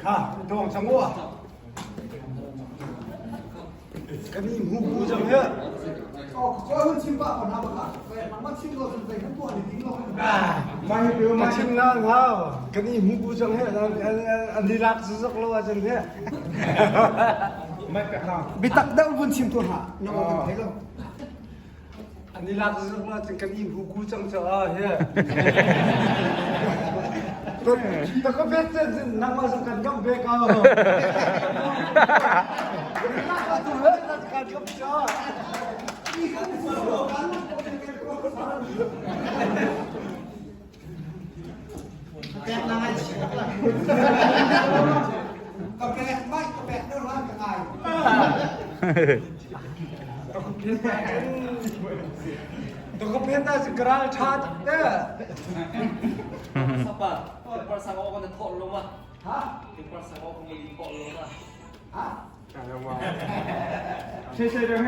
Kha, dong chang u. Kan i hmu bu cang he. Ka chim na hau. Kan i hmu bu cang he. An i lak zuk lo ahcun he. Bitak deuh vun chim tu hlah. Na aw kan thei lo. An i lak zuk lo ahcun kan i hmu ku cang caah he. Ta ka bet nangmah zong kan gamh ve ko. Kan gamh caah. Pek na ngai chih la. Ka pek mai ka pek deuh hlan ka ngai. Ka phen ta si karal tha tak te. Sapa, par sang o kan thawh lo ma. Ha? Par sang o kan thawh lo ma. Ha? Sei sei deh.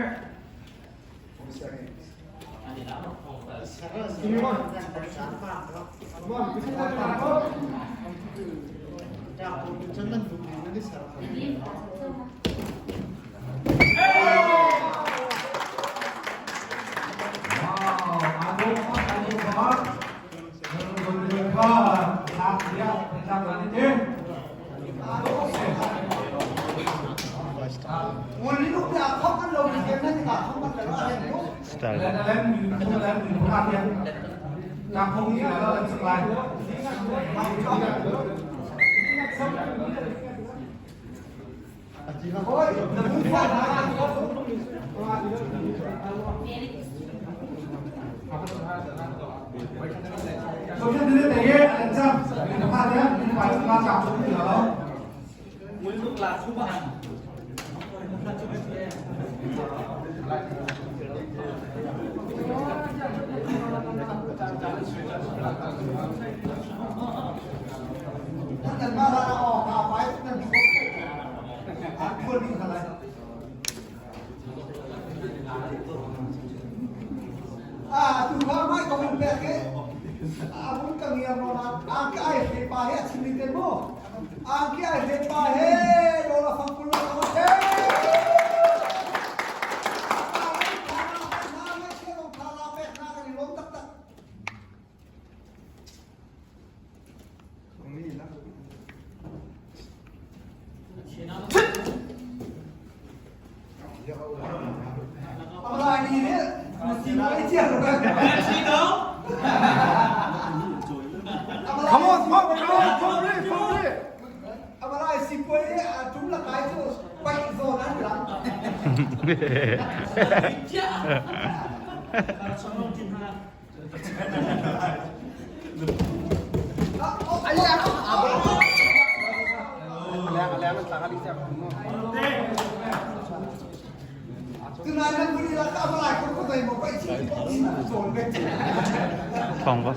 Come on, come on, come on, come on, come on. Thawng ba.